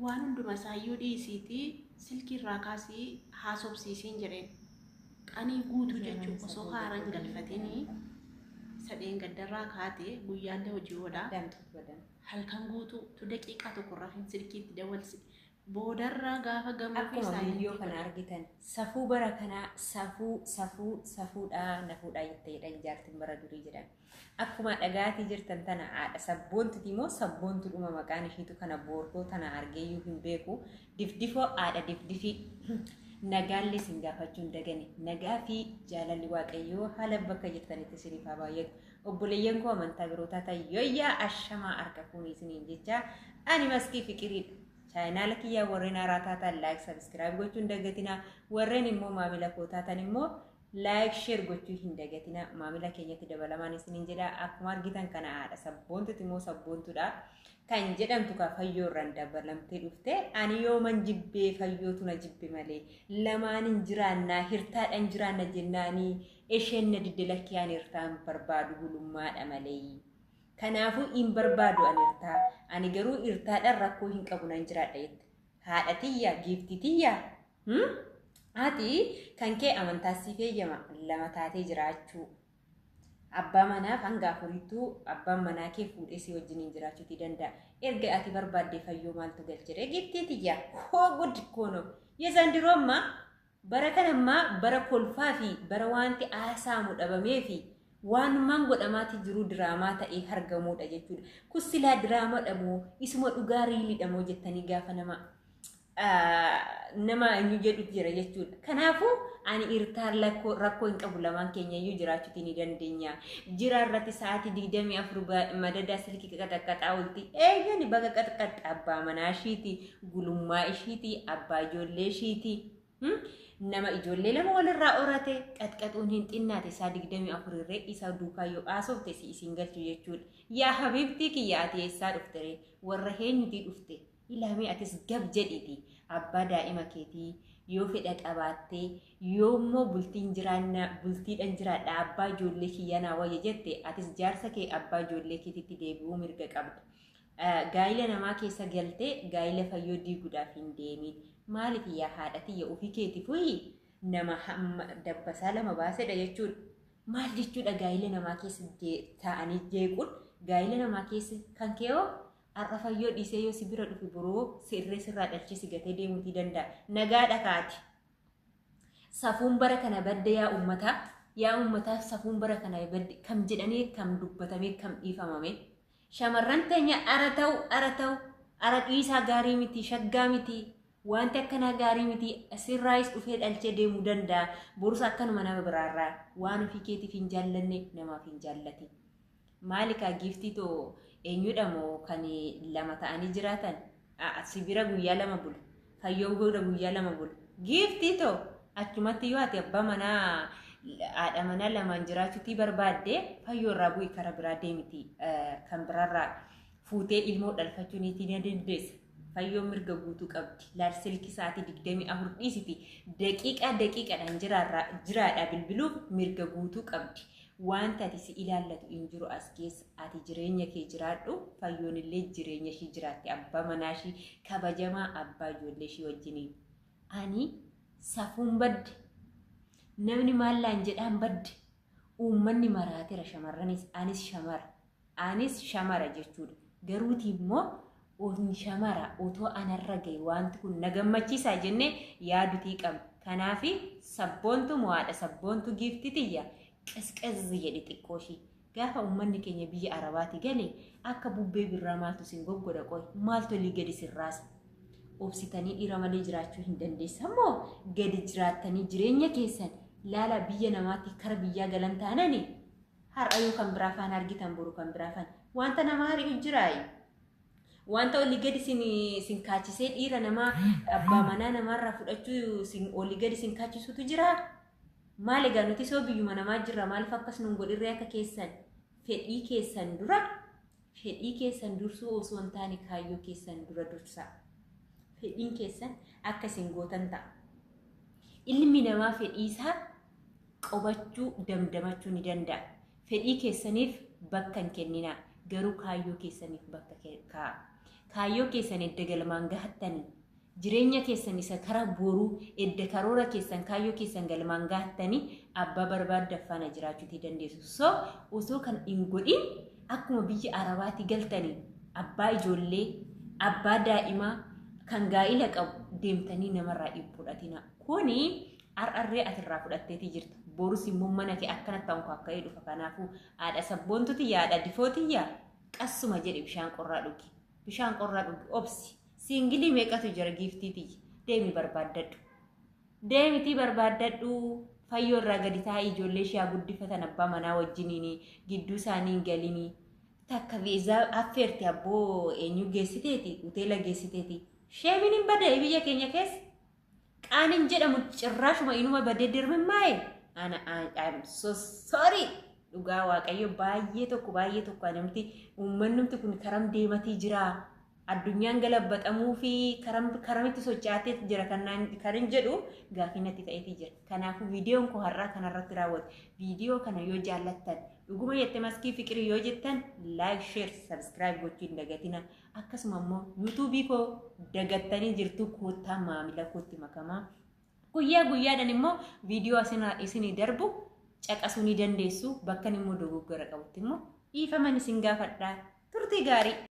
Waan hunduma isaayyuu dhiisiitii silkii irraa kaasii haasofsiisiin jedheen. Qanii guutuu jechuun osoo haaraan galfatinii sadeen gaddarraa kaatee guyyaallee hojii oolaa. Halkan guutuu tu daqiiqaa tokko irraa hin silkiitti dawalsi. Boodarraa gaafa gamoo fi Akkuma viidiyoo saayilentii kana godhe. argitan safuu bara kanaa safuu safuu safuudhaa nafuudhaa jettee jedhan jaartiin bara durii jedhan. Akkuma dhagaatii jirtan tana haadha sabboontuti immoo sabboontudhuma maqaan ishiitu kana boorkoo tana argeeyyuu hin beeku. Difdifoo haadha difdifii nagaallee isin gaafachuu hin dagane. Nagaa fi jaalalli Waaqayyoo haala bakka jirtanitti isiniif haa baay'atu. Obboleeyyan koo amantaa biroo taatan yooyyaa ashamaa harka fuunii isiniin jecha ani Maskii Fiqiriidha. Chaayinaala kiyyaa warreen haaraa taatan like subscribe gochuu hin dagatinaa. Warreen immoo maamila koo taatan immoo like share gochuu hin dagatinaa. Maamila keenyatti dabalamaan isiniin jedha. Akkuma argitan kana haadha sabboontuti immoo sabboontudha. Kan jedhamtu ka fayyoo irraan dabalamtee dhufte ani yooman jibbee fayyootu na jibbe malee lamaanin jiraannaa hirtaadhaan jiraanna jennaanii isheen na didde lakkii ani hirtaan barbaadu gulummaadha malee. Kanaafuu hin barbaadu ani hirtaa. Ani garuu hirtaadhaan rakkoo hin qabu nan jiraadha jette. Haadha tiyya giiftii tiyya. Ati kan kee amantaa siif eeyyama lama taatee jiraachuu. Abbaa manaaf hanga afuriittuu abbaan manaa kee fuudhee si wajjiniin jiraachuutii danda'a. Erga ati barbaaddee fayyoo maaltu galchire giiftii tiyya. Hoo gud koono. Yesandiroo ammaa bara kana ammaa bara kolfaa fi bara wanti haasa'amu dhabamee fi waanummaan godhamaati jiru diraamaa ta'ee argamuudha jechuudha. Kun silaa diraamadha moo isuma dhugaa riilidha moo jettanii gaafa nama nama eenyu jedhu jira jechuudha. Kanaafuu ani irtaan rakkoo hin qabu lamaan keenya iyyuu jiraachuuti ni dandeenya. Jira irratti sa'aatii 24 madadaa silkii qaxaqqaxaa oolti. Eeyyani baga qaxaqqaxa abbaa manaa ishiiti, gulummaa ishiiti, abbaa ijoollee ishiiti. Nama ijoollee lama walirraa horate qaxqaxuun hin xinnaate isaa 24 irree isa duukaa yoo haasofte si isin galchu jechuudha. Yaa habiibtii kiyya ati eessaa dhufte ree? Warra eenyutii dhufte? Ilaamee atis gab jedhiiti abbaa daa'ima keetii yoo fedha qabaattee yoo immoo bultiin jiraanna bultiidhan jiraadha abbaa ijoollee kiyyaa naa wayya jette atis jaarsa kee abbaa ijoollee keetitti deebi'uu mirga qabda. Gaa'ila namaa keessa galtee gaa'ila fayyoo diiguudhaaf hin deemin. Maaliif yaa haadha tiyya ofii keetifuyi nama hamma dabbasaa lama baasedha jechuudha. Maal jechuudha gaa'ila namaa keessa taa'anii jeequun gaa'ila namaa keessa kan kee hoo har'a fayyoo dhiisee yoo si bira dhufe boroo sirree sirraa dhalchee si gatee deemuutii danda'a. Nagaadha kaati. Safuun bara kana badde yaa uummataa. Yaa uummataaf safuun bara kana badde kam jedhamee kam dubbatamee kam dhiifamame. Shamarran teenya ara ta'u ara ta'u ara dhiisaa gaarii miti shaggaa miti wanti akkanaa gaarii miti sirraayis dhufee dhalchee deemuu danda'a. Borus akkanuma nama biraarraa waan ofii keetiif hin jaallanne namaaf hin jaallatin. Maali kaa giiftii too eenyudha moo kan lama ta'anii jiraatan si bira guyyaa lama bula fayyoo bira guyyaa lama bula giiftii too achumatti yoo ati abbaa manaa haadha manaa lamaan jiraachuutii barbaadde fayyoo irraa bu'i kara biraa deemiti kan biraarraa fuutee ilmoo dhalfachuu niitii ni dandeessa. Fayyoon mirga guutuu qabdi. Laal silki sa'aatii 24 dhiisiti daqiiqaa daqiiqaadhaan jiraadhaa bilbiluuf mirga guutuu qabdi. Wanta ati si ilaallatu hin jiru as keessa ati jireenya kee jiraadhu fayyoon illee jireenya ishii jiraatti abbaa manaa ishii kabajamaa abbaa ijoollee ishii wajjiniin. Ani safuun badde namni maallaan jedhaan badde uummanni maraateera shamarranis anis shamara anis shamara jechuudha. Garuuti immoo oni shamara otoo anarra gahe wanti kun na gammachiisaa jennee yaadutii qabna. Kanaafi sabboontu mo'aadha sabboontu giifti tiyya qisqizzi jedhi xiqqoo ishii. Gaafa uummanni keenya biyya Arabaati gale akka bubbee birraa maaltu sin goggodha qoy maaltu olii gadi sin raasa. Obsitanii dhiira malee jiraachuu hin dandeessan moo gadi jiraattanii jireenya keessan laala biyya namaatti kara biyyaa galan taanani har'a yoo kan biraa faana argitan boru kan biraa faana wanta nama hari'u jiraayi. Wanta olii gadi sin kaachisee dhiira namaa abbaa manaa namaarraa fudhachuu sin olii gadi sin kaachisutu jira. Maal egaa nuti soo biyyuma namaa jirra maaliif akkas nun godhirree akka keessan fedhii keessan dura fedhii keessan dursuu osoo hin taane kaayyoo keessan dura dursaa. Fedhiin keessan akka isin gootan ta'a. Ilmi namaa fedhii isaa qobachuu damdamachuu ni danda'a. Fedhii keessaniif bakka hin kenninaa. Garuu kaayyoo keessaniif bakka kaa'a. Kaayyoo keessan edda galmaan gahattanii, jireenya keessan isa karaa boruu edda karoora keessan kaayyoo keessan galmaan gahattanii abbaa barbaaddan faana jiraachuutii dandeessu. So osoo kan hin godhin akkuma biyya Arabaatti galtanii abbaa ijoollee, abbaa daa'imaa kan gaa'ila qabu deemtanii namarraa hin fudhatina. Kuni har'arree atirraa fudhatteetii jirta. Borus immoo mana kee akkanatti ta'uun kakka'ee dhufa. Kanaafuu haadha sabboontuti yaadha difootiyyaa qassuma jedhi bishaan qorraa dhugi. Bishaan qorraa dhugi obsi. Siingilii meeqatu jira giiftiitiyya. Deemi barbaaddadhu. Deemitii barbaaddadhu. Fayyoo irraa gadi taa'ii ijoollee ishee haa guddifatan abbaa manaa wajjiniini gidduu isaanii hin galinii. Takka viizaa affeerte abboo eenyu geessiteeti hoteela geessiteeti. Sheemiin hin badee biyya keenya keessa. Qaaniin jedhamu cirraashuma inuma badee dirmimmaa'e. Ana I'm so sorry. Dhugaa Waaqayyo baay'ee tokko anamti uummannumti kun karam deematii jira. Addunyaan galabbaxamuu fi karamitti socho'aatee jira kan hin jedhu gaafii natti ta'eetii jira. Kanaafuu viidiyoon koo har'aa kanarratti raawwate. Viidiyoo kana yoo jaallattan dhuguma jette maskii fiqirii yoo jettan like, share, subscribe gochuu hin dagatina. Akkasuma immoo yuutuubii koo dagattanii jirtu koottaa maamila kootti makamaa. Guyyaa guyyaadhaan immoo viidiyoo isinii darbu caqasuu ni dandeessu. Bakkan immoo dogoggora qabutti immoo dhiifaman isin gaafadhaa. Turtii gaarii.